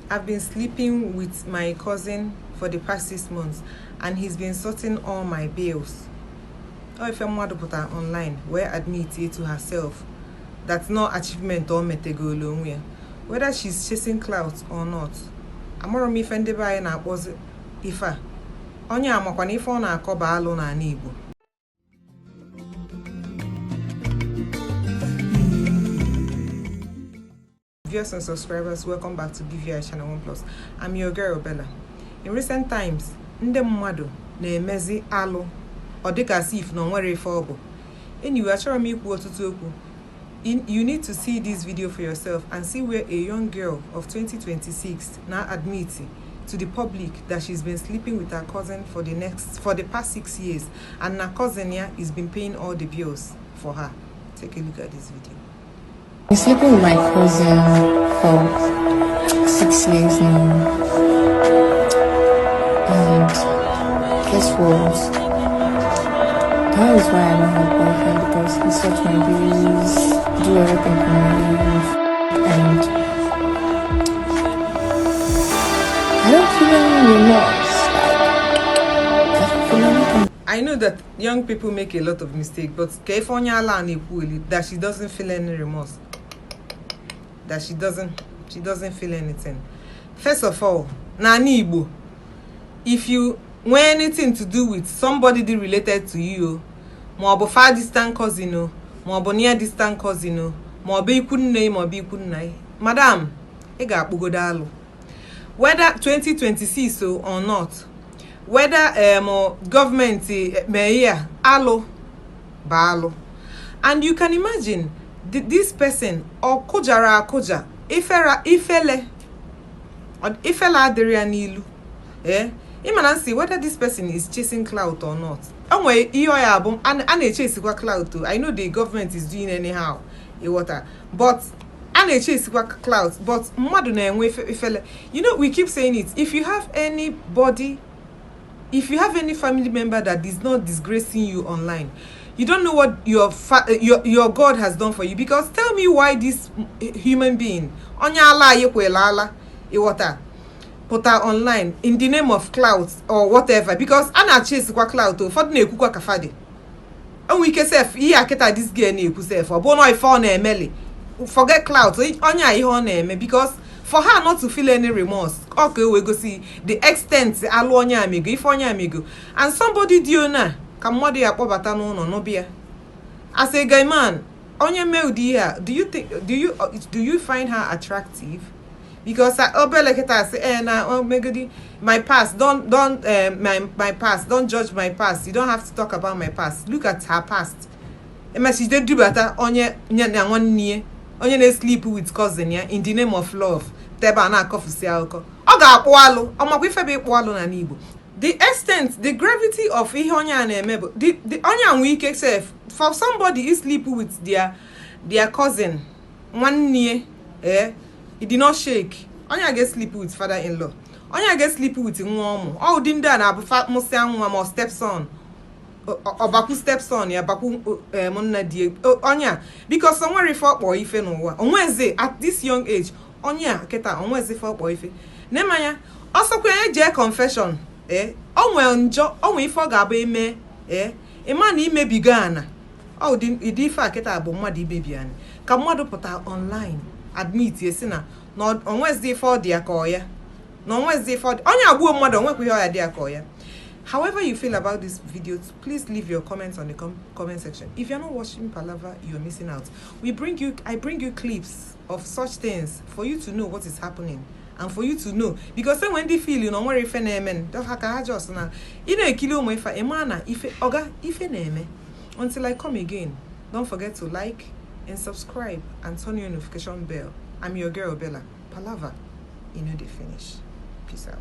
I've been sleeping with my cousin for the past 6 months and he's been sorting all my bills. Ọ ife mmadụ pụtara online wee admit it to herself that no achievement o metegolu onwe ya, whether she's chasing clout or not. Amarọ m ife ndị be anyị na-akpọzi ife a. Onye amakwa na ife ọ na-akọ bụ alụ n'ala Igbo. Viewers and subscribers, welcome back to BVI Channel 1 Plus. I'm your girl Bella. In recent times, ndị mmadụ na-emezi alụ ọ dịka as if na o nwere ife ọ bụ. Anyway, achọrọ m ikwu ọtụtụ okwu. You need to see this video for yourself and see where a young girl of 2026 now admit to the public that she's been sleeping with her cousin for the past 6 years and her cousin ya is been paying all the bills for her. Take a look at this video. Been sleeping with my cousin for 6 years now. And guess what? That is why I don't have a boyfriend, because he sorts my bills, do everything for me, and I don't feel any remorse. Like, I don't feel anything. I know that young people make a lot of mistakes, but ka ife onye ala na-ekwu that she doesn't feel any remorse, that she doesn't feel anything. First of all, n'ala Igbo, if you nwee anything to do with somebody dị related to you, ma ọ bụ far distant cousin o, ma ọ bụ near distant cousin o, ma ọ bụ ikwu nne, ma ọ bụ ikwu nna, madam, ị ga-akpụgodo alụ, whether 2026 o or not, whether gọọmenti mee ya, alụ bụ alụ. And you can imagine this person, ọ kụjara akụja, ifera ifele ifele adịrị ya n'ilu. Ee, ịma na nsị, whether this person is chasing clout or not, o nwere ihe ọ ya bụ a na-echesikwa clout o. I know the government is doing anyhow, ịghọta, but a na-echesikwa clout, but mmadụ na-enwe ifele. We keep saying it: if you have anybody, if you have any family member that is not disgracing you online, you don't know what your God has done for you. Because tell me why this human being, onye ala anyị kwela ala, ịghọta, pụta online in the name of clout or whatever, because a na-achesikwa clout. Ụfọdụ na-ekwukwa ka fadị enwe ike sef. Ihe a kịta this girl na-ekwu sef, ọ bụ na ife ọ na-emeli, forget clout, onye a ihe ọ na-eme, because for her not to feel any remorse, ọ ka e wee gosi the extent alụ onye amigo, ife onye amigo. And somebody dị ona ka mmadụ ya kpọbata n'ụlọ n'ụbịa as a guy man, onye mee ụdị ihe a, do you think do you find her attractive? Because obele kịta sị eh na megodi my past, don't my past, don't judge my past, you don't have to talk about my past. Look at her past. Emechide dubata onye nye na nwanne ya, onye na-sleep with cousin ya in the name of love, tebe a na-akọfusi akụkọ, ọ ga-akpụ alụ. Ọmakwa ife bụ ịkpụ alụ n'ala Igbo? The extent, the gravity of ihe onye a na-eme bụ the onye a nwee ike sef for somebody sleep with their cousin, nwanne ya, eh, he did not shake. Onye a ga-sleep with father-in-law, onye a ga-sleep with nwa ọmụ. Ọ ụdị ndị a na-abụ mụsịa nwa ma ọ stepson, ọbakwu stepson ya, bakwu nna di onye a, because o nwere ife ọkpọ ife n'ụwa onweze at this young age. Onye a kịta onweze ife ọkpọ ife n'emanya ọsọkwa ya jee confession. Ee, o nwee njọ, o nwee ife ọ ga-abụ eme. Ee, ịma na imebigo ana ọ ụdị ife a kịta bụ mmadụ imebi ana ka mmadụ pụta online admit esi na onwezi ife ọ dị ya ka ọ ya na onwezi ife ọ dị onye agbuo mmadụ, onwekwa ihe ọ ya dị ya ka ọ ya. However you feel about this video, please leave your comments on the comment section. If you're not watching Palava, you're missing out. We bring you I bring you clips of such things for you to know what is happening and for you to know, because when they feel you know nwere ife na-eme ha ka ha just na ị na-ekiri ụmụ ife, ịma na ife ọga ife na-eme. Until I come again, don't forget to like and subscribe and turn your notification bell. I'm your girl Bella. Palava, you know the finish. Peace out.